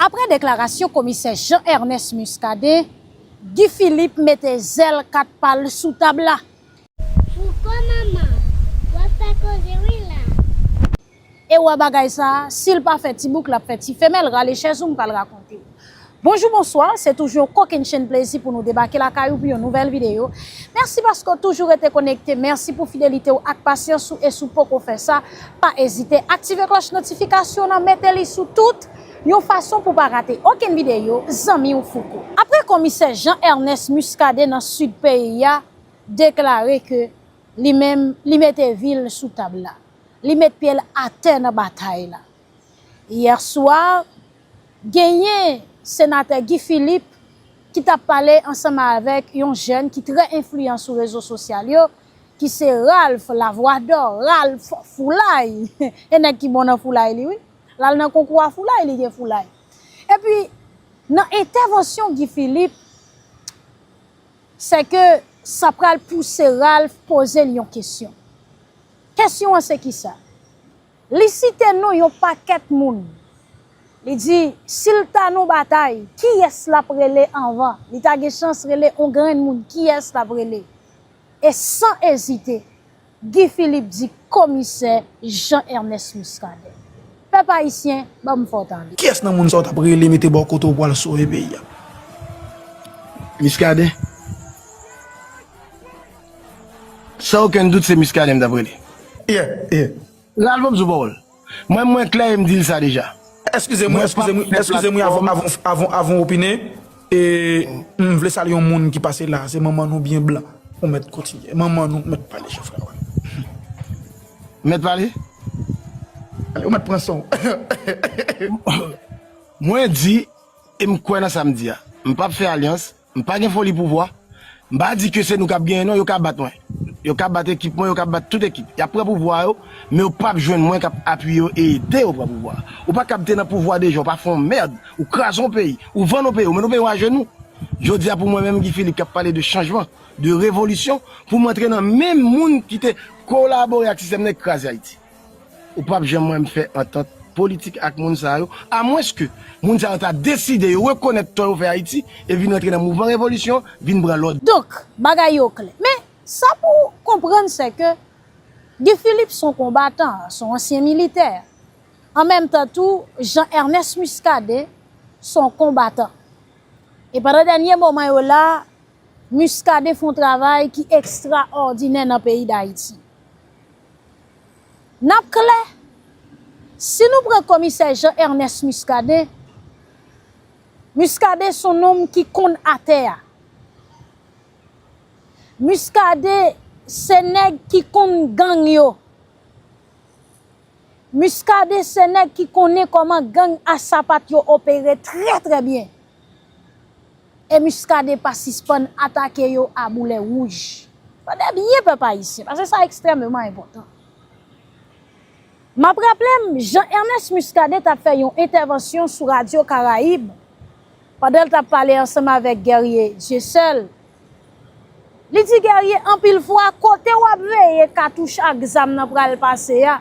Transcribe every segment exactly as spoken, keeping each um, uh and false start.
Apre deklarasyon Komisè Jean Ernest Muscadin, Guy Philippe mete zèl kat pa l sou tab la. Fouco manman, w ap fè koze wi la. E wè bagay sa, si l pa fè ti bouk, l ap fè ti femèl, rale chèz ou, m pral rakonte w. Bonjou, bonswa, se toujou yon kokennchenn plezi pou nou debake lakay ou pou yon nouvèl videyo. Mèsi paske w toujou rete konekte, mèsi pou fidelite w ak pasyans ou, e si w poko fè sa, pa ezite aktive klòch notifikasyon w nan, mete li sou tout, yon fason pou w pa rate okenn videyo zanmi w Fouco. Apre Komisè Jean Ernest Muscadin nan sid peyi a deklare ke li menm, li mete vi l sou tab la, li met pye l atè nan batay la. Yè swa, genyen Senatè Guy Philippe ki t ap pale ansanm avèk yon jèn ki trè enfliyan sou rezo sosyal yo, ki se Ralph Lavwadò, Ralph Foulay. E nèg ki bon nan foulay li wi. L al nan konkou a foulay, li gen foulay. Epi, nan entèvansyon Guy Philippe, se ke sa pral pouse Ralph poze l yon kesyon. Kesyon an se kisa? Li site non yon pakèt moun. Li di, si l ta nan batay, kiyès l ap rele anvan? Li ta gen chans rele yon grenn moun, kiyès l ap rele? E san ezite, Guy Philippe di Komisè Jean Ernest Muscadin. Pèp ayisyen, ban m fè w tande. Kiyès nan moun sa w t ap rele mete bò kote w pral sove peyi a? Muscadin. San okenn dout, se Muscadin m t ap rele. Yeah, yeah. Ralph, ban m di w pawòl. Mwen, mwen klè e m di l sa deja. Eskize mwen, eskize mwen, eskize mwen avan, avan, avan, avan w opine. E, m vle salye yon moun ki pase la, se manman nou byen blan. Ou mèt kontinye. Manman nou mèt pale, chèf la. Mèt pale? Ou mèt pran san w. Mwen di, e m kwè nan sa m di a. M p ap fè alyans, m pa gen foli pouvwa. M pa di ke se nou k ap genyen non, yo ka bat mwen. Yo ka bat ekip mwen, yo ka bat tout ekip. Y ap pran pouvwa yo, men yo p ap jwenn mwen k ap apiye yo e ede yo pran pouvwa. Ou pa kab te nan pouvwa deja, ou pa fè yon mèd, ou kraze yon peyi, ou vann yon peyi, ou mennen yon peyi ajenou. Jodi a pou mwen menm Guy Philippe k ap pale de chanjman, de revolisyon, pou m antre nan menm moun ki te kolabore ak sistèm nan e kraze Ayiti. Ou p ap janm wè m fè antant politik ak moun sa yo, amwenske moun sa yo ta deside yo rekonèt tò yo fè Ayiti e vin rantre nan mouvman revolisyon, vin pran lòd. Donk, bagay yo klè. Men, sa pou w konprann se ke Guy Philippe se yon konbatan, se yon ansyen militè. An menm tan tou, Jean Ernest Muscadin se yon konbatan. E pandan dènye moman yo la, Muscadin fè yon travay ki ekstraòdinè nan peyi Dayiti. N ap klè, si nou pran Komisè Jean Ernest Muscadin, Muscadin se yon nonm ki konn atè a. Muscadin se nèg ki konn gang yo. Muscadin se nèg ki konnen kòman gang a sapat yo opere trè trè byen. E Muscadin pa sispann atake yo a boulè wouj. Tande byen pèp ayisyen, paske sa ekstrèmeman enpòtan. M ap raple m, Jean Ernest Muscadin t ap fè yon entèvansyon sou Radyo Karayib pandan l t ap pale ansanm avèk Guerrier Dieuseul. Li di Guerrier anpil fwa kote w ap veye katouch ak zam nan pral pase a,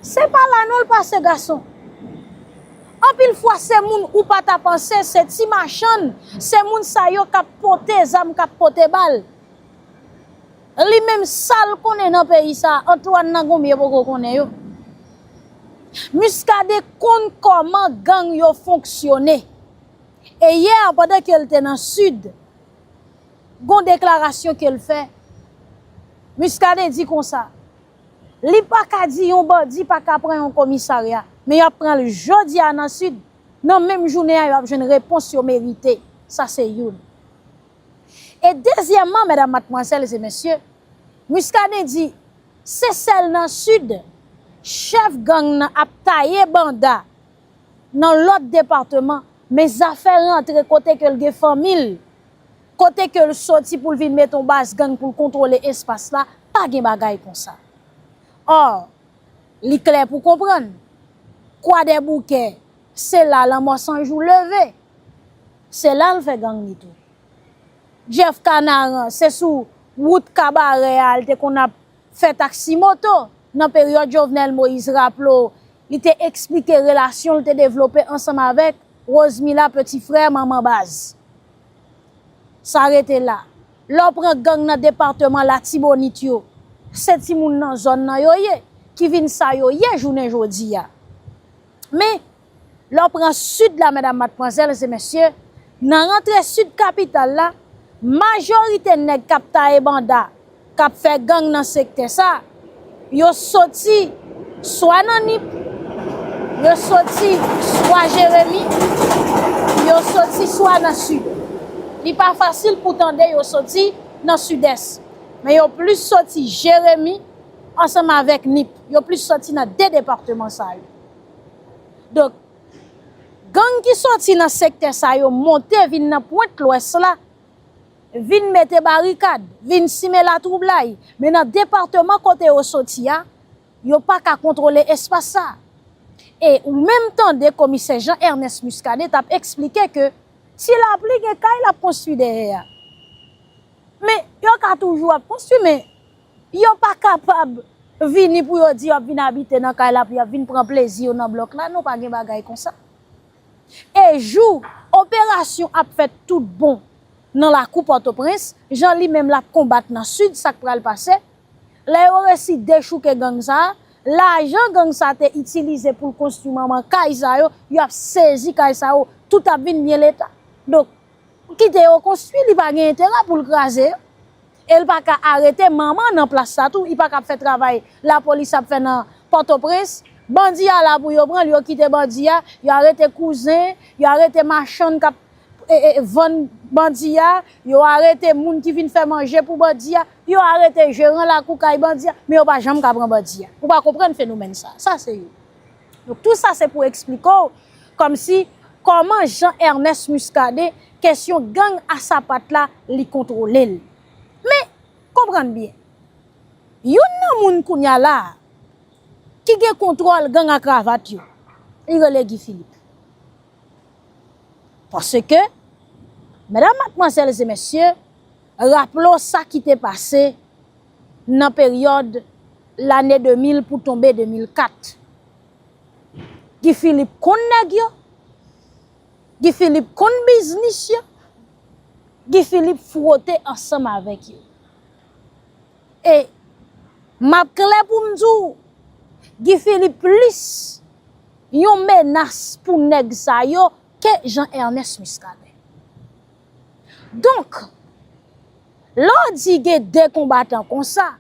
se pa la non l pase gason. Anpil fwa se moun ou pa ta panse, se ti machann, se moun sa yo k ap pote zam, k ap pote bal. Li menm sa l konnen nan peyi sa, Antoine nan Gonbyen poko konnen yo. Muscadin konn kòman gang yo fonksyone. E yè, pandan ke l te nan Sid, gon deklarasyon ke l fè. Muscadin di konsa, li pa ka di yon bandi pa ka pran yon komisarya, men y ap pran l jodi a nan Sid, nan menm jounen an, y ap jwenn repons yo merite. Sa se youn. E dezyèmman, medam, madmwazèl e mesye, Muscadin di, se sèl nan Sid, chèf gang nan ap taye banda nan lòt depatman, men zafè rantre kote ke l gen fanmi l, kote ke l soti pou l vin met yon baz gang pou l kontwole espas la, pa gen bagay konsa. Ò, li klè pou konprann, Kwadèboukè, se la Lanmò San Jou leve, se la l fè gang li tou. Jeff Canaran, se sou wout Kabarè a l te konn ap fè taksi moto nan peryòd Jovenel Moïse, raple w, li te eksplike relasyon l te devlope ansanm avèk Rosemila, peti frè, manman baz. Sa rete la. Lè w pran gang nan depatman Latibonit yo, se timoun nan zòn nan yo ye, ki vin sa yo ye jounen jodi a. Men, lè w pran sid la, medam, madmwazèl e mesye, nan rantre sid kapital la, majorite nèg k ap taye banda, k ap fè gang nan sektè sa, yo soti swa nan Nip, yo soti swa Jeremi, yo soti swa nan Sid. Li pa fasil pou tande yo soti nan Sidès, men yo plis soti Jeremi ansanm avèk Nip. Yo plis soti nan de depatman sa yo. Donk, gang ki soti nan sektè sa yo monte vin nan pwent Lwès la, vin mete barikad, vin simen latwoublay. Men nan depatman kote yo soti a, yo pa ka kontwole espas sa. E ou menm tande komisè Jean Ernest Muscadin t ap eksplike ke ti lapli gen kay l ap konstwi dèyè a. Men yo ka toujou ap konstwi, men yo pa kapab vini pou yo di y ap vin abite nan kay la, pou y ap vin pran plezi yo nan blòk la. Non, pa gen bagay konsa. E jou operasyon ap fèt tout bon nan lakou Pòtoprens, jan li menm l ap konbat nan Sid, sa k pral pase, lè yo resi dechouke gang sa a, lajan gang sa a te itilize pou l konstwi manman kay sa yo, y ap sezi kay sa yo, tout ap vin byen Leta. Donk, kite yo konstwi, li pa gen enterè pou l kraze yo. E l pa ka arete manman nan plas sa tou, li pa ka ap fè travay lapolis ap fè nan Pòtoprens. Bandi a la pou yo pran l, yo kite bandi a, yo arete kouzen, yo arete machann k ap e, e, vann bandi a, yo arete moun ki vin fè manje pou bandi a, yo arete jeran lakou kay bandi a, men yo pa janm ka pran bandi a. Ou pa konprann fenomèn sa. Sa se youn. Donk, tou sa se pou eksplike w, kòmsi, kòman Jean Ernest Muscadin, kesyon gang a sapat la, li kontwole l. Men, konprann byen. Youn nan moun kounye a la a, ki gen kontwòl gang a kravat yo, li rele Guy Philippe. Paske, medam, madmwazèl e mesye, raple w sa ki te pase nan peryòd lane de mil pou tonbe de mil kat. Guy Philippe konn nèg yo, Guy Philippe konn biznis yo, Guy Philippe fwote ansanm avèk yo. E m ap klè pou m di w, Guy Philippe plis yon menas pou nèg sa yo ke Jean Ernest Muscadin. Donk, lè w di gen de konbatan konsa,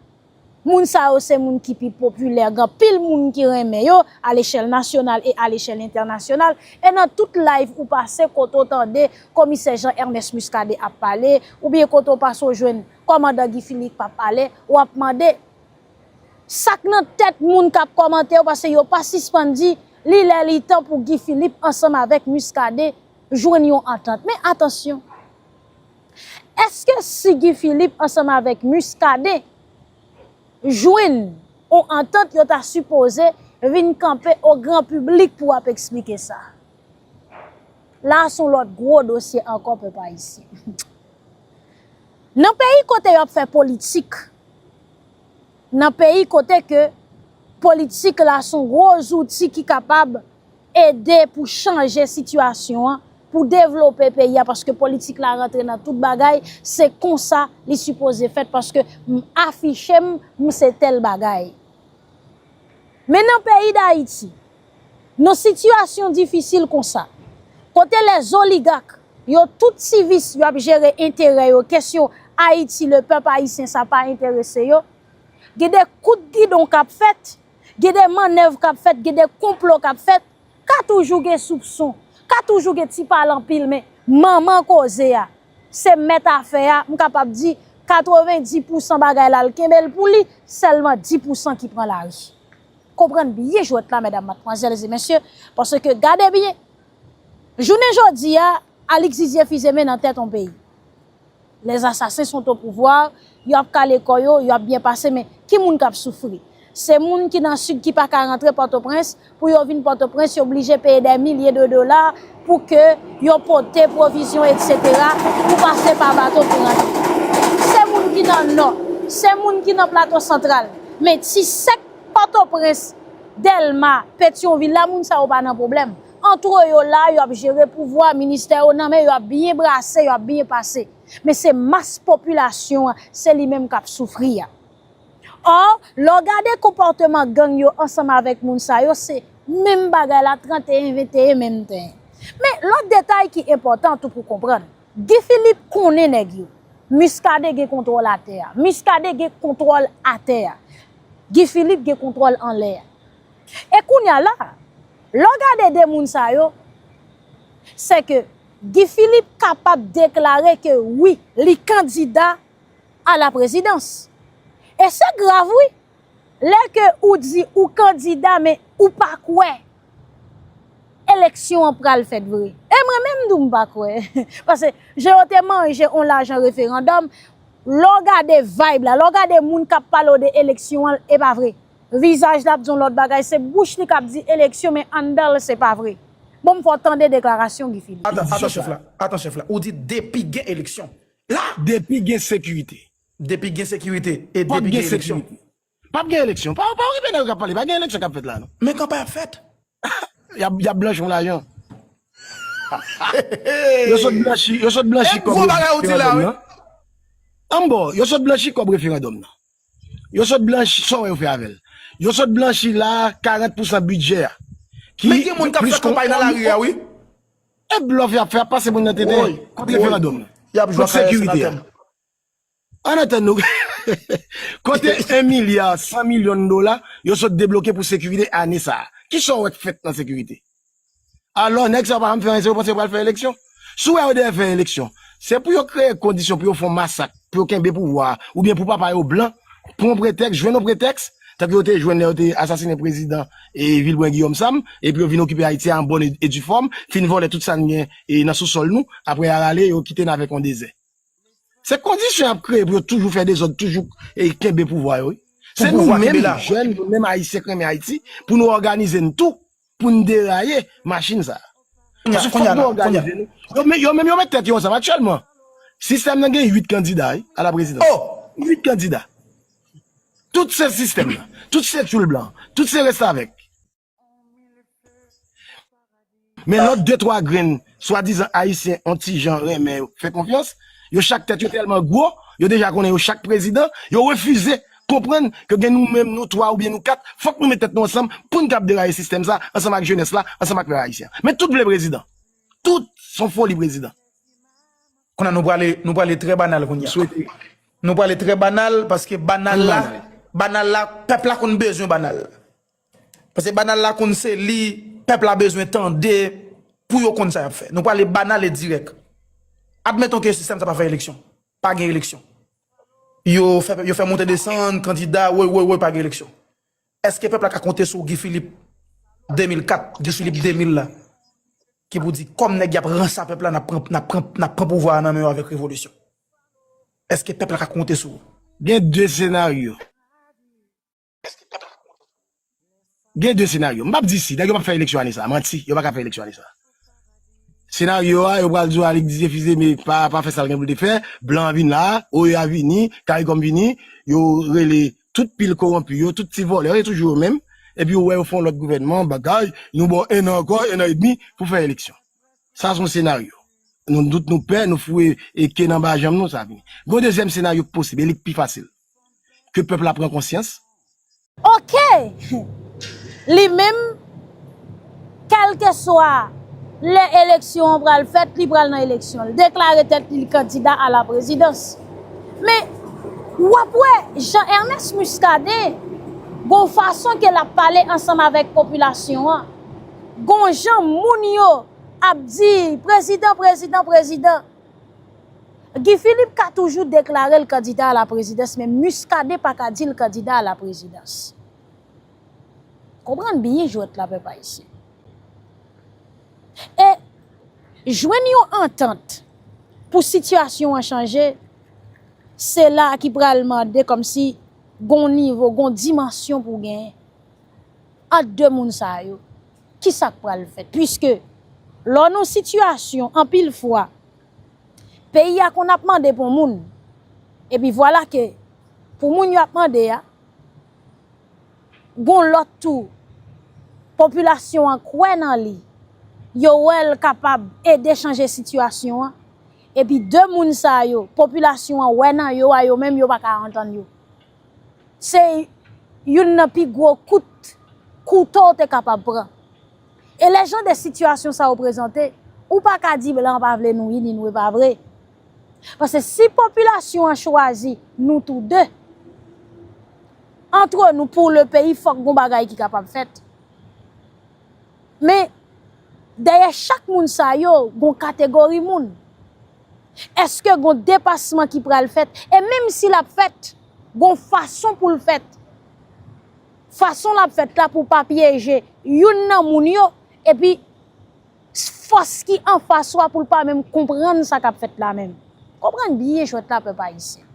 moun sa yo se moun ki pi popilè, gen anpil moun ki renmen yo, a lechèl nasyonal e a lechèl entènasyonal. E nan tout live ou pase, kote w tande komisè Jean Ernest Muscadin ap pale, oubyen kote w pase w jwenn kòmandan Guy Philippe ap pale, w ap mande, sa k nan tèt moun k ap kòmante yo, paske yo pa sispann di, li lè li tan pou Guy Philippe ansanm avèk Muscadin jwenn yon antant. Men atansyon, èske si Guy Philippe ansanm avèk Muscadin jwenn yon antant, yo ta sipoze vin kanpe o gran piblik pou ap eksplike sa? La a se yon lòt gwo dosye ankò, pèp ayisyen. Nan peyi kote y ap fè politik, nan peyi kote ke politik la se yon gwo zouti ki kapab ede pou chanje sitiyasyon an, pou devlope peyi a, paske politik la rantre nan tout bagay, se konsa li sipoze fèt, paske m afiche m, m se tèl bagay. Men nan peyi Dayiti, nan sitiyasyon difisil konsa, kote lèzoligak yo tout sivis yo ap jere enterè yo, kesyon Ayiti, le pèp ayisyen sa pa enterese yo, gen de kout gidon k ap fèt, gen de mannèv k ap fèt, gen de konplo k ap fèt, ka toujou gen soupson, ka toujou gen ti pale anpil, men manman koze a, se mèt afè a, m kapab di katrevenndis pousan bagay la l kenbe l pou li, sèlman dis pousan ki pran lari. Konprann byen jwèt la, medam, madmwazèl e mesye, paske gade byen, jounen jodi a, Alix Didier Fils-Aimé nan tèt yon peyi. Les assassins sont au pouvoir, y ap kale kò yo, y ap byen pase, men ki moun k ap soufri? Se moun ki nan Sid ki pa ka rantre Pòtoprens, pou yo vin Pòtoprens, yo blije peye dè milye de dola pou ke yo pote pwovizyon, etsetera, pou pase pa bato pou rantre. Se moun ki nan Nò, se moun ki nan Plato Santral. Men ti sèk Pòtoprens, Dèlma, Petyonvil la, moun sa yo pa nan pwoblèm. Antre yo la, y ap jere pouvwa, ministè yo nan men yo, y ap byen brase, y ap byen pase. Men se mas popilasyon an, se li menm k ap soufri a. Ò, lè w gade konpòteman gang yo ansanm avèk moun sa yo, se menm bagay la, trannteyen venteyen menm tan. Men lòt detay ki enpòtan tou pou konprann, Guy Philippe konnen nèg yo. Muscadin gen kontwòl atè a. Muscadin gen kontwòl atè a. Guy Philippe gen kontwòl anlè a. E kounye a la, lè w gade de moun sa yo, se ke Guy Philippe kapab deklare ke wi, li kandida a la prezidans. E se grav, wi. Lè ke ou di ou kandida, men ou pa kwè eleksyon an pral fèt vre. E mwen menm, m di w m pa kwè. Paske jan yo te manje yon lajan referandòm, lè w gade vibe la, lè w gade moun k ap pale w de eleksyon an, e pa vre. Vizaj la ap di yon lòt bagay, se bouch li k ap di eleksyon, men anndan l se pa vre. Bon, m fè w tande deklarasyon Guy Philippe. Atan, atan, chèf la. Atan, chèf la. Ou di depi gen eleksyon. La! Depi gen sekirite. Depi gen sekirite e depi gen eleksyon. P ap gen eleksyon. Pa, pa okipe nèg yo k ap pale. Pa gen eleksyon k ap fèt la, non. Men kanpay ap fèt. Y ap, y ap blanchi yon lajan. Yo sot blanchi, yo sot blanchi kòb referandòm nan. An bon, yo sot blanchi kòb referandòm nan. Yo sot blanchi, sa w wè yo fè avè l. Yo sot blanchi la karant pousan bidjè a. Men gen moun k ap fè kanpay nan lari a, wi. E blòf y ap fè, ap pase moun nan tete. Kont referandòm nan. Kont sekirite a. An atann nou. Kote en milya san milyon dola yo sot debloke pou sekirite ane sa a? Kisa w wè k fèt nan sekirite? Alò, nèg sa yo pa janm fè anyen, se yo panse yo pral fè eleksyon. Si w wè yo dèyè fè eleksyon, se pou yo kreye kondisyon pou yo fè yon masak, pou yo kenbe pouvwa a, oubyen pou papa yo blan pran yon pretèks, jwenn yon pretèks, tankou yo te jwenn lè yo te asasinen prezidan e Vilbrun Guillaume Sam, epi yo vin okipe Ayiti a an bòn e, e di fòm, fin vòlè tout sa n gen e nan sousòl nou, apre y a rale, yo kite n avèk yon dezè. Se kondisyon y ap kreye pou yo toujou fè dezòd, toujou e kenbe pouvwa yo, wi. Se nou menm jèn, nou menm Ayisyen k renmen Ayiti, pou nou òganize n tou, pou n deraye machin sa a. Paske fòk nou òganize nou. Yo men-, yo menm yo met tèt yo ansanm aktyèlman. Sistèm nan gen uit kandida, wi, a la prezidans. Uit kandida. Tout se sistèm nan. Tout se tchoul blan. Tout se restavèk. Men lòt de twa grenn swadizan Ayisyen on ti jan renmen fè konfyans, yo chak tèt yo tèlman gwo, yo deja konnen yo chak prezidan, yo refize konprann ke gen nou menm, nou twa oubyen nou kat, fòk nou met tèt nou ansanm pou n kab deraye sistèm sa, ansanm ak jenès la, ansanm ak pèp ayisyen an. Men tout vle prezidan. Tout se on foli prezidan. Kounye a nou prale, nou prale trè banal kounye a. Nou prale trè banal paske banal la, banal la, pèp la konn bezwen banal. Paske banal la konn se li, pèp la bezwen tande pou yo konn sa y ap fè. Nou prale banal e dirèk. Admeton ke sistèm sa pa fè eleksyon. Pa gen eleksyon. Yo fè, yo fè monte desann, kandida, woy, woy, woy, pa gen eleksyon. Èske pèp la ka konte sou Guy Philippe de mil kat, Guy Philippe de mil la, ki pou di, kòm nèg y ap ranse a pèp la, n ap pran, n ap pran, n ap pran pouvwa a nan men yo avèk revolisyon? Èske pèp la ka konte sou ou? Gen de senaryo. Gen de senaryo. M p ap di si, nèg yo p ap fè eleksyon ane sa a. Manti, yo pa ka fè eleksyon ane sa a. Senaryo a, yo pral di w Alix Didier Fils-Aimé pa, pa fè sa l gen pou l te fè, blan an vin la, O E A vini, CARICOM vini, yo rele tout pil kowonpi yo, tout ti vòlè yo, se toujou yo menm, epi ou wè yo fè yon lòt gouvènman, bagay, nou ba w en an ankò, en an edmi pou fè eleksyon. Sa se yon senaryo. Nou tout nou pè, nou foure e ke nan ba janm nou, sa vini. Gen yon dezyèm senaryo k posib, e li k pi fasil. Ke pèp la pran konsyans. Oke! Li menm, kèlkeswa lè eleksyon an pral fèt, li pral nan eleksyon. L deklare tèt li kandida a la prezidans. Men, w ap wè, Jean Ernest Muscadin, gon fason ke l ap pale ansanm avèk popilasyon an. Gon jan moun yo ap di, prezidan, prezidan, prezidan. Guy Philippe ka toujou deklare l kandida a la prezidans, men Muscadin pa ka di l kandida a la prezidans. Konprann byen jwèt la, pèp ayisyen. E jwenn yon antant pou sitiyasyon an chanje, se la ki pral mande kòmsi gon nivo, gon dimansyon pou genyen ant de moun sa yo. Kisa k pral fèt? Piske lè w nan yon sitiyasyon, anpil fwa, peyi a konn ap mande pou moun. Epi vwala ke pou moun yo ap mande a, gon lòt tou, popilasyon an kwè nan li. yo wè l kapab ede chanje sitiyasyon an. Epi de moun sa yo, popilasyon an wè nan yo a yo menm yo pa ka antann yo. Se youn nan pi gwo kout kouto w te kapab pran. E lè jan de sitiyasyon sa yo prezante, ou pa ka di blan pa vle nou ini nou, e pa vre. Paske si popilasyon an chwazi nou tou de, antre nou, pou le peyi, fòk gon bagay ki kapab fèt. Men, dèyè chak moun sa yo, gon kategori moun. Èske gon depasman ki pral fèt? E menm si l ap fèt, gon fason pou l fèt. Fason l ap fèt la pou pa pyeje youn nan moun yo, epi fòs ki anfas ou a pou l pa menm konprann sa k ap fèt la menm. Konprann byen jwèt la, pèp ayisyen.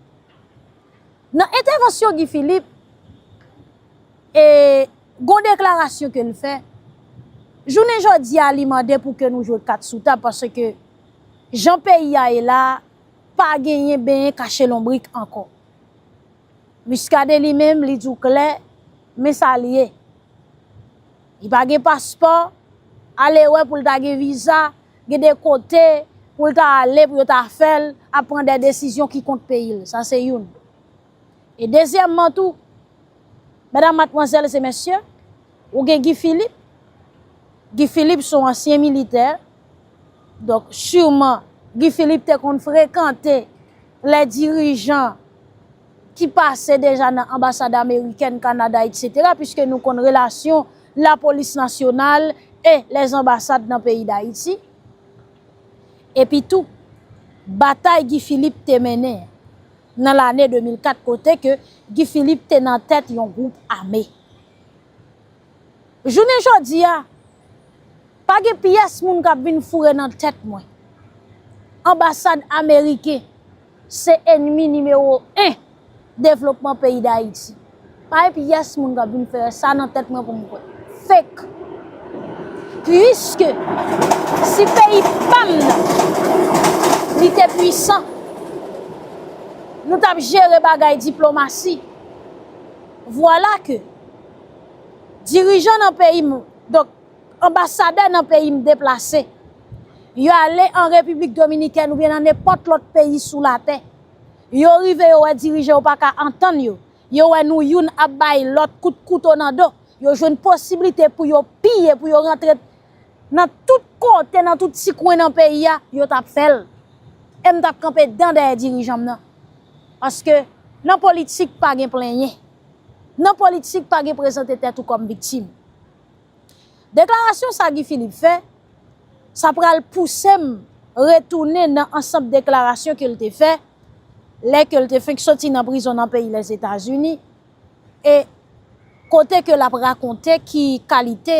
Nan entèvansyon Guy Philippe, e gon deklarasyon ke l fè, jounen jodi a li mande pou ke nou jwe kat sou tab, paske jan peyi a ye la, pa genyen benyen kache lonbrik ankò. Muscadin li menm, li di w klè, men sa l ye. Li pa gen paspò, ale wè pou l ta gen viza, gen de kote pou l ta ale, pou yo ta fè l ap pran de desizyon ki kont peyi l. Sa se youn. E dezyèmman tou, medam, madmwazèl e mesye, ou gen Guy Philippe. Guy Philippe se yon ansyen militè. Donk, siman, Guy Philippe te konn frekante lè dirijan ki pase deja nan anbasad amerikèn, Kanada, etsetera, piske nou konn relasyon lapolis nasyonal e lèzanbasad nan peyi Dayiti. Epi tou, batay Guy Philippe te mennen nan lane de mil kat, kote ke Guy Philippe te nan tèt yon gwoup ame. Jounen jodi a, pa gen pyès moun k ap vin foure nan tèt mwen anbasad ameriken se enmi nimewo en devlopman peyi Dayiti. Pa gen pyès moun k ap vin fè sa nan tèt mwen pou m kwè. Fake. Puiske si peyi pa m nan, li te pwisan, nou t ap jere bagay diplomasi. Vwala ke dirijan nan peyi m, donk, anbasadè nan peyi m deplase. Yo ale an Repiblik Dominikèn oubyen nan nenpòt lòt peyi sou latè. Yo rive, yo wè dirijan yo pa ka antann yo. Yo wè nou youn ap bay lòt kout kouto nan do. Yo jwenn posiblite pou yo piye, pou yo rantre nan tout kote, nan tout ti kwen nan peyi a, yo t ap fè l. E m t ap kanpe dan dèyè dirijan m nan. Paske nan politik pa gen plenyen. Nan politik pa gen prezante tèt ou kòm viktim. Deklarasyon sa Guy Philippe fè, sa pral pouse m retounen nan ansanm deklarasyon ke l te fè lè ke l te fenk soti nan prizon nan peyi Lèzetazini, e kote ke l ap rakonte ki kalite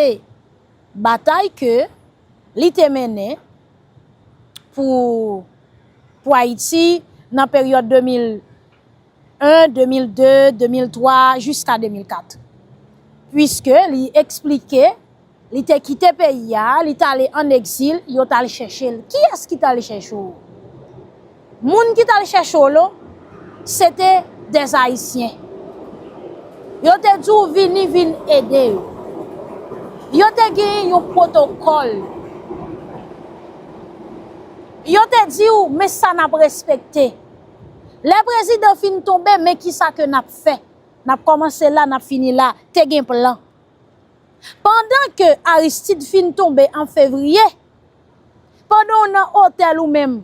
batay ke li te mennen pou, pou Ayiti nan peryòd de mil en, de mil de, de mil twa, jiska de mil kat. Puiske li eksplike, li te kite peyi a, li t ale ann egzil, yo t al chèche l. Kiyès ki t al chèche w? Moun ki t al chèche w lo, se te dèzayisyen. Yo te di w vini, vin ede yo. Yo te genyen yon pwotokòl. Yo te di w, men sa n ap respekte. Lè prezidan fin tonbe, men kisa ke n ap fè? N ap kòmanse la, n ap fini la. Te gen plan. Pandan ke Aristide fin tonbe an fevriye, pandan w nan otèl ou menm,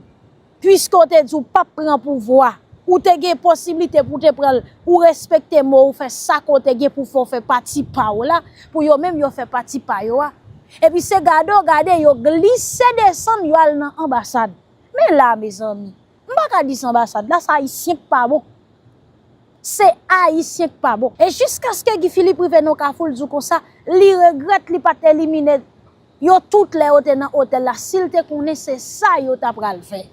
piske w te di w p ap pran pouvwa, ou te gen posiblite pou w te pran l, ou respekte mo w, fè sa ke w te gen pou w fè, w fè pati pa w la, pou yo menm yo fè pati pa yo a. Epi se gade w gade, yo glise desann, yo al nan anbasad. Men la, mezanmi, m pa ka di se anbasad la, se Ayisyen k pa bon. Se Ayisyen k pa bon. E jiskaske Guy Philippe rive nan kafou, l di w konsa, li regrèt li pa t elimine yo tout lè yo te nan otèl la. Si l te konnen se sa yo ta pral fè.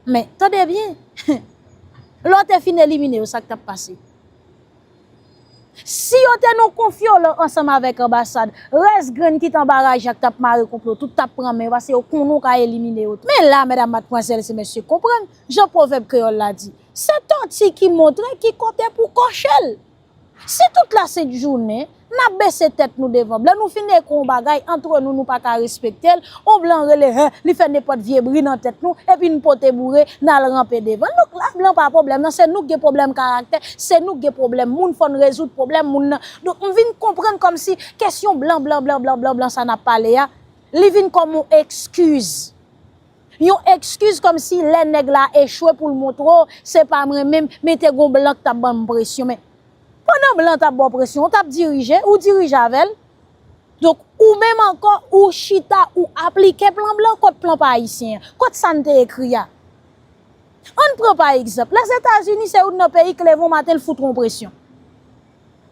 Men, tande byen, lè w te fin elimine yo, sa k t ap pase? Si yo te nan konfyolo ansanm avèk anbasad, rès grenn ki t anba raje a k t ap mare konplo, tout t ap pran men yo, paske yo konnen w ka elimine yo tou. Men la, medam, madmwazèl, se mesye, konprann jan pwovèb kreyòl la di, se tòti ki montre ki kote pou kòche l. Si tout lasent jounen, N ap bese tèt nou devan blan, nou fin ekri yon bagay antre nou, nou pa ka respekte l. On blan rele, hen, li fè nenpòt vye bri nan tèt nou, epi n pote boure, n al ranpe devan l. Donk la, blan pa pwoblèm nan, se nou k gen pwoblèm karaktè, se nou k gen pwoblèm moun, fò n rezoud pwoblèm moun nan. Donk, m vin konprann kòmsi kesyon blan, blan, blan, blan, blan, blan sa n ap pale a, li vin kòm yon ekskiz. Yon ekskiz kòmsi lè nèg la echwe pou l montre w, se pa mwen menm, men te gon blan k t ap ban m presyon. Men, pandan blan t ap ba w presyon, ou t ap dirije, ou dirije avè l. Donk, ou menm ankò, ou chita, ou aplike plan blan, kot plan pa ayisyen an? Kot sa n te ekri a? Ann pran pa egzanp, Lèzetazini se youn nan peyi k leve yon maten, l fout ou yon presyon.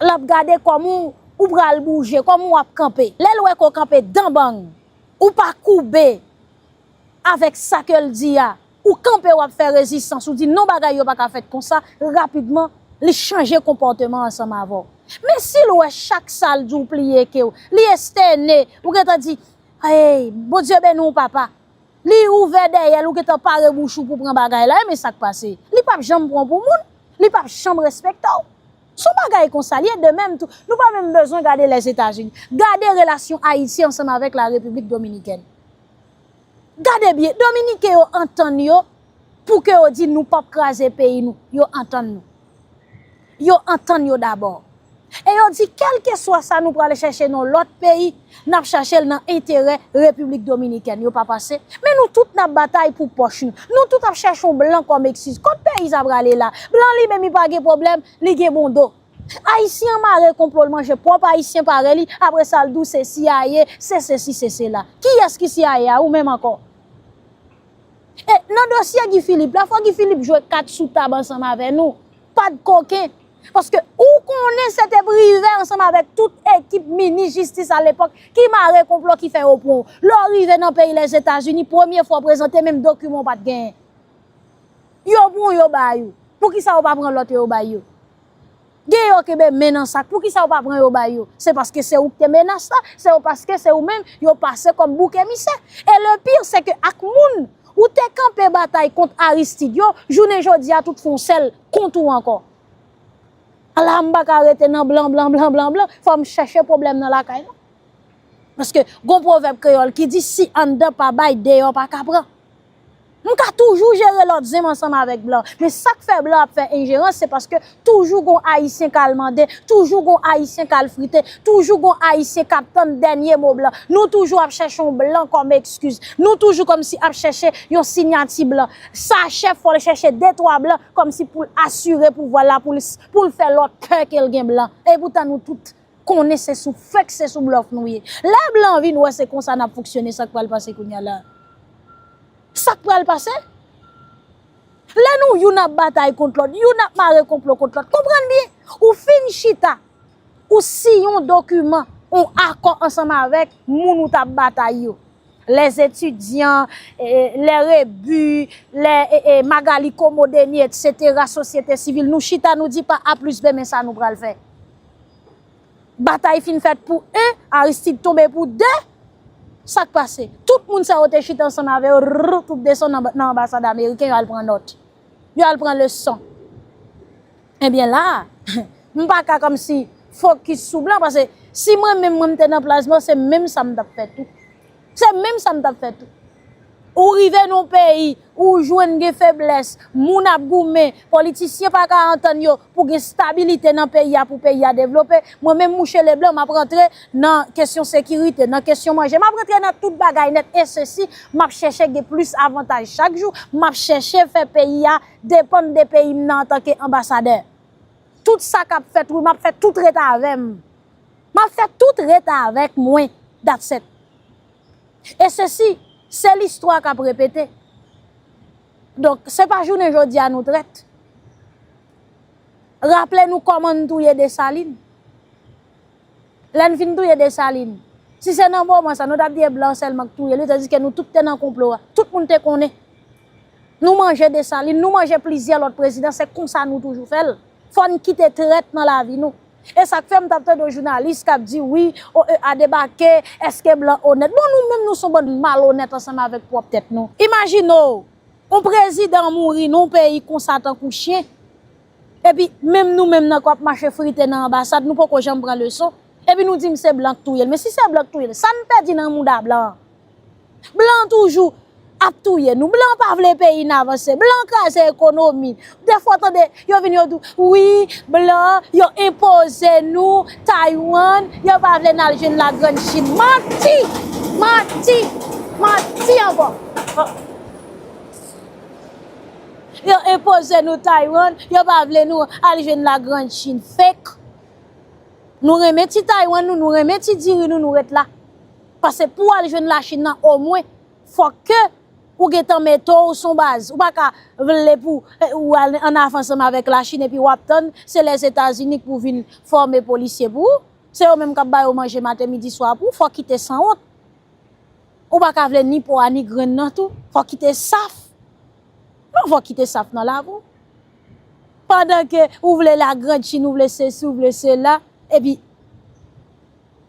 L ap gade kòman w, ou pral bouje, kòman w ap kanpe. Lè l wè ke w kanpe dan bang, ou pa koube avèk sa ke l di a, ou kanpe, w ap fè rezistans, ou di non, bagay yo pa ka fèt konsa, rapidman, li chanje konpòteman ansanm avè w. Men si l wè chak sa l di w pliye ke w, li estène, ou gentan di, hey, Bondye beni w, papa. Li ouvè dèyè l, ou gentan pare bouch ou pou pran bagay la. E men sa k pase? Li p ap janm pran w pou moun. Li p ap janm respekte w. Se yon bagay konsa l ye, de menm tou. Nou pa menm bezwen gade Lèzetazini. Gade relasyon Ayiti ansanm avèk Larepiblik Dominikèn. Gade byen, Dominiken yo antann yo pou ke yo di nou p ap kraze peyi nou. Yo antann nou. Yo antann yo dabò. E yo di, kèlkeswa sa nou pral chèche nan lòt peyi, n ap chache l nan enterè Repiblik Dominikèn. Yo pa pase. Men nou tout n ap batay pou pòch nou. Nou tout ap chèche yon blan kòm ekskiz. Kot peyi sa prale la? Blan li menm li pa gen pwoblèm, li gen bon do. Ayisyen an mare konplo, l manje pwòp Ayisyen parèy li, apre sa l di w se C I A, se sesi, se sela. Kiyès ki C I A a? Ou menm ankò? E nan dosye Guy Philippe la, fò Guy Philippe jwe kat sou tab ansanm avè nou. Pa t koken. Paske ou konnen se te prive ansanm avèk tout ekip minis jistis alepòk ki mare konplo ki fè yo pran w. Lè w rive nan peyi Lèzetazini, premye fwa w prezante, menm dokiman w pa t genyen. Yo pran w, yo bay ou. Poukisa yo pa pran lòt yo, yo bay yo? Gen yo kenbe men nan sak. Poukisa yo pa pran yo bay yo? Se paske se ou ki te menas la, se yo paske se ou menm yo pase kòm bouk emisè. E le pire, se ke ak moun ou te kanpe batay kont Aristide yo, jounen jodi a tout fè yon sèl kont ou ankò. Ala m pa ka rete nan blan, blan, blan, blan, blan. Fò m chèche pwoblèm nan lakay la. Paske gon pwovèb kreyòl ki di, si anndan pa bay, deyò pa ka pran. M ka toujou jere lòt zen m ansanm avèk blan. Men sa k fè blan ap fè enjerans, se paske toujou gon Ayisyen k al mande, toujou gon Ayisyen k al frite, toujou gon Ayisyen k ap tann dènye mo blan. Nou toujou ap chèche yon blan kòm ekskiz. Nou toujou kòmsi ap chèche yon siyati blan. Sa chèf fò l chèche de twa blan kòmsi pou l asire pouvwa l la, pou l, pou l fè lòt pè ke l gen blan. E poutan nou tout konnen se sou fake, se sou blòf nou ye. Lè blan vin wè se konsa n ap fonksyone, sa k pral pase kounye a la? Sa k pral pase? Lè nou youn ap batay kont lòt, youn ap mare konplo kont lòt, konprann byen, ou fin chita, ou siyen yon dokiman, yon akò ansanm avèk moun ou t ap batay yo. Les étudiants, eh, les Rebu, les, eh, eh, Magalie Comodeni, et cetera, sosyete sivil, nou chita, nou di pa A plis B, men sa nou pral fè. Batay fin fèt pou en, Aristide tonbe pou de. Sa k pase? Tout moun sa yo te chita ansanm avè yo, rrr, tout desann nan, nan anbasad ameriken, yo al pran nòt. Yo al pran leson. Ebyen la, m pa ka kòmsi fokis sou blan, paske si mwen menm mwen m te nan plas blan, se menm sa m t ap fè tou. Se menm sa m t ap fè tou. Ou rive nan yon peyi, ou jwenn gen feblès, moun ap goumen, politisyen pa ka antann yo pou gen stabilite nan peyi a, pou peyi a devlope. Mwen menm mouche Leblan, m ap rantre nan kesyon sekirite, nan kesyon manje, m ap rantre nan tout bagay nèt, e sesi, m ap chèche gen plis avantaj chak jou, m ap chèche fè peyi a depann de peyi m nan antanke anbasadè. Tout sa k ap fèt, wi, m ap fè tout ret avè m. M ap fè tout ret avèk mwen. That's it. E sesi, se listwa k ap repete. Donk, se pa jounen jodi a nou trèt. Raple nou kòman n touye Desalin. Lè n fin touye Desalin, si se nan moman sa, nou t ap di e blan sèlman k touye li, tandiske nou tout te nan konplo a. Tout moun te konnen. Nou manje Desalin, nou manje plizyè lòt prezidan, se konsa nou toujou fè l. Fò n kite trèt nan lavi nou. E sa k fè m t ap tande yon jounalis k ap di, wi, O E A debake, èske blan onèt? Bon, nou menm, nou se yon bann malonèt ansanm avèk pwòp tèt nou. Imajine w, yon prezidan mouri nan yon peyi konsa tankou chen, epi menm nou menm nan k ap mache frite nan anbasad, nou poko janm pran leson. Epi nou di m se blan k touye l. Men si se blan k touye l, sa n pèdi nan mouda blan an? Blan toujou ap touye nou. Blan pa vle peyi n avanse. Blan kraze ekonomi. Defwa w tande yo vin yo di w, wi, blan, yo enpoze nou Taiwan, yo pa vle n al jwenn Lagrann Chin. Manti! Manti! Manti ankò! Yo enpoze nou Taiwan, yo pa vle nou al jwenn Lagrann Chin. Fake! Nou renmen ti Taiwan nou, nou renmen ti diri nou, nou ret la. Paske pou w al jwenn Lachin nan, omwen, fòk ke ou gentan mete w sou baz. Ou pa ka vle pou, eh, ou al an afè ansanm avèk Lachin epi w ap tann se Lèzetazini k pou vin fòme polisye pou ou. Se yo menm k ap ba yo manje maten, midi, swa pou ou. Fò w kite sanwont. Ou pa ka vle ni pwa ni grenn nan tou. Fò w kite saf. Non, fò w kite saf nan lavi w. Pandan ke ou vle Lagrann Chin, ou vle sesi, ou vle sela, epi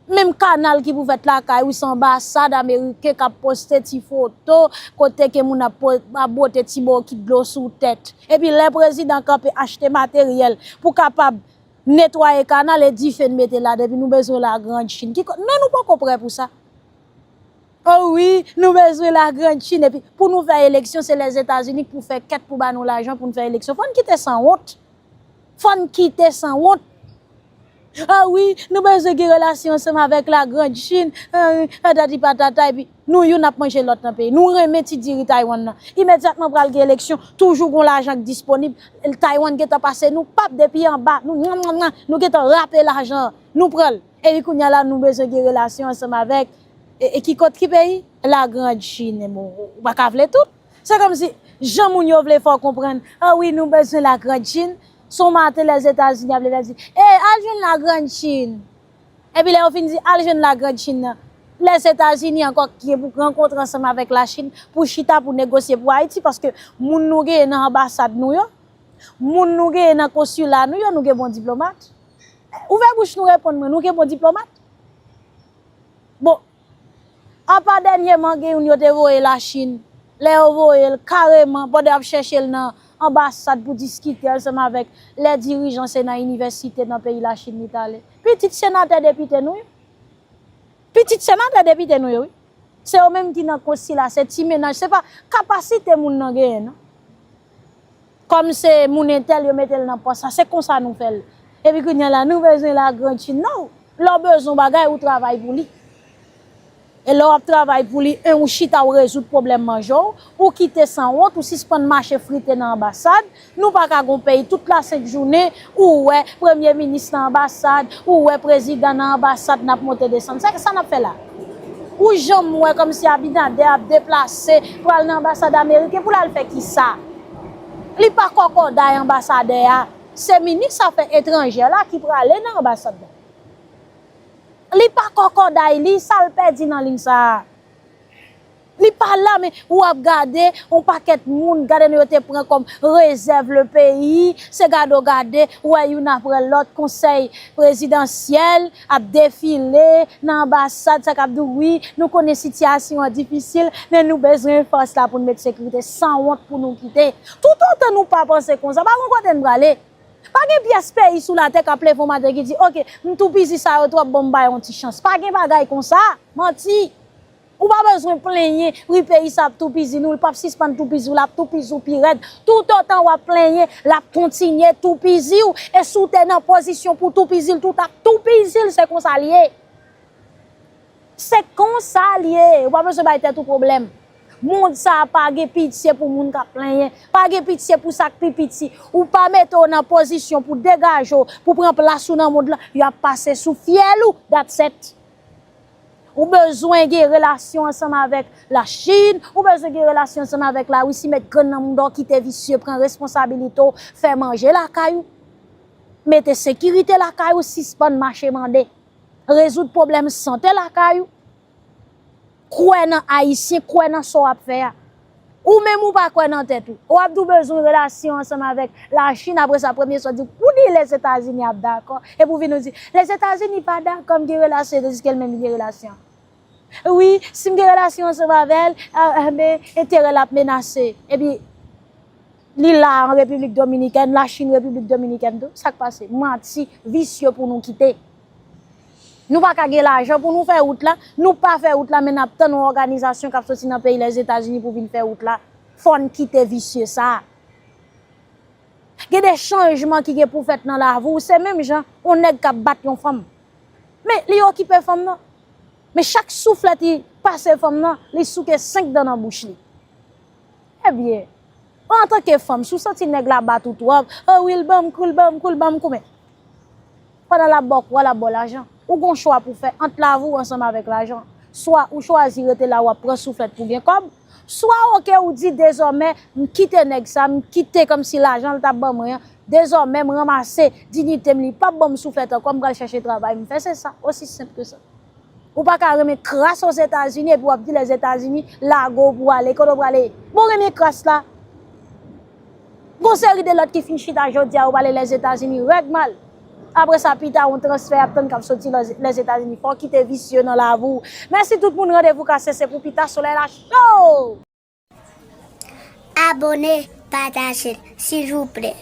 menm kanal ki pou fèt lakay ou, se anbasad ameriken k ap poste ti foto kote ke moun ap po-, ap bwote ti bokit dlo sou tèt. Epi lè prezidan kanpe achte materyèl pou kapab netwaye kanal e dife n mete ladan, epi nou bezwen Lagrann Chin. Ki ko-, non, nou poko prè pou sa. O wi, nou bezwen Lagrann Chin. Epi pou nou fè eleksyon, se Lèzetazini k pou fè kèt pou ba nou lajan pou n fè eleksyon. Fò n kite sanwont. Fò n kite sanwont. A wi, nou bezwen gen relasyon ansanm avèk Lagrann Chin. Eh, patati patata, epi nou youn ap manje lòt nan peyi. Nou renmen ti diri Taiwan nan. Imedyatman pral gen eleksyon, toujou gon lajan k disponib. Taiwan gentan pase nou, pap depi anba. Nou, nyan, nyan, nyan, nou gentan rape lajan an. Nou pran l. Epi kounye a la, nou bezwen gen relasyon ansanm avèk, e, e ki kot, ki peyi? Lagrann Chin. Bon, ou pa ka vle tout. Se kòmsi, jan moun yo vle fè w konprann, a wi, nou bezwen Lagrann Chin. Se yon maten Lèzetazini ap leve ap di, e, al jwenn Lagrann Chin. Epi lè yo fin di, al jwenn Lagrann Chin nan, Lèzetazini ankò ki gen pou rankontre ansanm avèk Lachin pou chita, pou negosye pou Ayiti, paske moun nou genyen nan anbasad nou yo, moun nou genyen nan konsila nou yo, nou gen bon diplomat. Ouvè bouch nou, reponn mwen, nou gen bon diplomat? Bon, apa dènyèman gen youn yo te voye Lachin, lè yo voye l kareman, pandan y ap chèche l nan anbasad pou diskite ansanm avèk lè dirijan, se nan inivèsite nan peyi Lachin li t ale. Pitit senatè depite nou yo. Pitit senatè depite nou yo, wi. Se yo menm ki nan konsila, se ti mennaj, se pa kapasite moun nan genyen, non. Kòm se moun entèl, yo mete l nan pòs la, se konsa nou fè l. Epi kounye a la, nou bezwen Lagrann Chin. Non, lè w bezwen yon bagay, ou travay pou li. E lè w ap travay pou li, en, ou chita, ou rezoud pwoblèm manje w, ou kite sanwont, ou sispann mache frite nan anbasad, nou pa ka gon peyi, tout la sent jounen, ou wè premye minis nan anbasad, ou wè prezidan nan anbasad, n ap monte desann. Sa, sa n ap fè la? Ou janm wè kòmsi Abinader ap deplase, pral nan anbasad ameriken pou l al fè kisa? Li pa kòkòday anbasadè a, se minis afè etranjè la ki prale nan anbasad la. Li pa kòkòday li, sa l pèdi nan liy sa a? Li pa la, men ou ap gade yon pakèt moun, gade nou yo te pran kòm rezèv le peyi, se gade w gade, ou wè youn apre lòt, konsèy prezidansyèl ap defile nan anbasad, sa k ap di w, wi, nou konnen sitiyasyon an difisil, men nou bezwen fòs la pou n met sekirite, sanwont pou nou kite. Toutotan nou pa panse konsa, pa gon kote n prale. Pa gen pyès peyi sou latè k ap leve yon maten ki di, oke, m toupizi sa yo twòp, bon, m ba yo yon ti chans. Pa gen bagay konsa. Manti. Ou pa bezwen plenyen, wi, peyi sa ap toupizi nou, li p ap sispann toupizi w, l ap toupizi w pi rèd. Toutotan w ap plenyen, l ap kontinye toupizi w. E si w te nan pozisyon pou toupizi l tou, w t ap toupizi l, se konsa l ye. Se konsa l ye, ou pa bezwen bay tèt ou pwoblèm. Mond sa a pa gen pitye pou moun k ap plenyen, pa gen pitye pou sa k pi piti. Ou pa mete w nan pozisyon pou degaje w, pou pran plas ou nan mond lan, y ap pase sou fyèl ou, that's it. Ou bezwen gen relasyon ansanm avèk Lachin, ou bezwen gen relasyon ansanm avèk Larisi, met grenn nan mouda w, kite visye, pran responsabilite w, fè manje lakay ou, mete sekirite lakay ou, sispann mache mande. Rezoud pwoblèm sante lakay ou. Kwè nan Ayisyen, kwè nan sa w ap fè a. Ou menm ou pa kwè nan tèt ou. W ap di w bezwen relasyon ansanm avèk Lachin, apre sa premye sa w di, pou di Lèzetazini ap dakò. Epi w vin ou di, Lèzetazini pa dakò m gen relasyon, tandiske l menm li gen relasyon. Wi, si m gen relasyon ansanm avè l, a, a, men, enterè l ap menase. Epi, li la an Repiblik Dominikèn, Lachin Repiblik Dominikèn tou. Sa k pase? Manti, visye pou nou kite. Nou pa ka gen lajan pou nou fè wout la, nou pa fè wout la, men n ap tann yon òganizasyon k ap soti nan peyi Lèzetazini pou vin fè wout la. Fò n kite visye sa a. Gen de chanjman ki gen pou fèt nan lavi w, se menm jan yon nèg k ap bat yon fanm. Men li okipe fanm nan. Men chak souflèt li pase fanm nan, li souke senk dan nan bouch li. Ebyen, antanke fanm, si w santi nèg la bat ou twòp, o wi, l ban m kou, l ban m kou, l ban m kou, men pandan l ap ba w kou a, l ap ba w lajan. Ou gon chwa pou fè ant lavi w ansanm avèk lajan. Swa ou chwazi rete la, w ap pran souflèt pou gen kòb, swa oke, ou di dezòmè, m kite nèg sa, m kite kòmsi lajan l t ap ban mwen an, dezòmè m ranmase diyite m, li p ap ban m souflèt ankò, m pral chèche travay, m fè, se sa, osi senp ke sa. Ou pa ka renmen kras Ozetazini epi w ap di Lèzetazini lage w pou w ale. Kote w prale? Bon, renmen kras la. Gon seri de lòt ki fin chita jodi a, yo prale Lèzetazini rèd mal. Apre sa, pita, yon transfè y ap tann k ap soti Lèzetazini. Fò w kite visye nan lavi w. Mèsi tout moun, randevou kase, se pou pita, solèy la cho! Abone, pataje, silvouplè.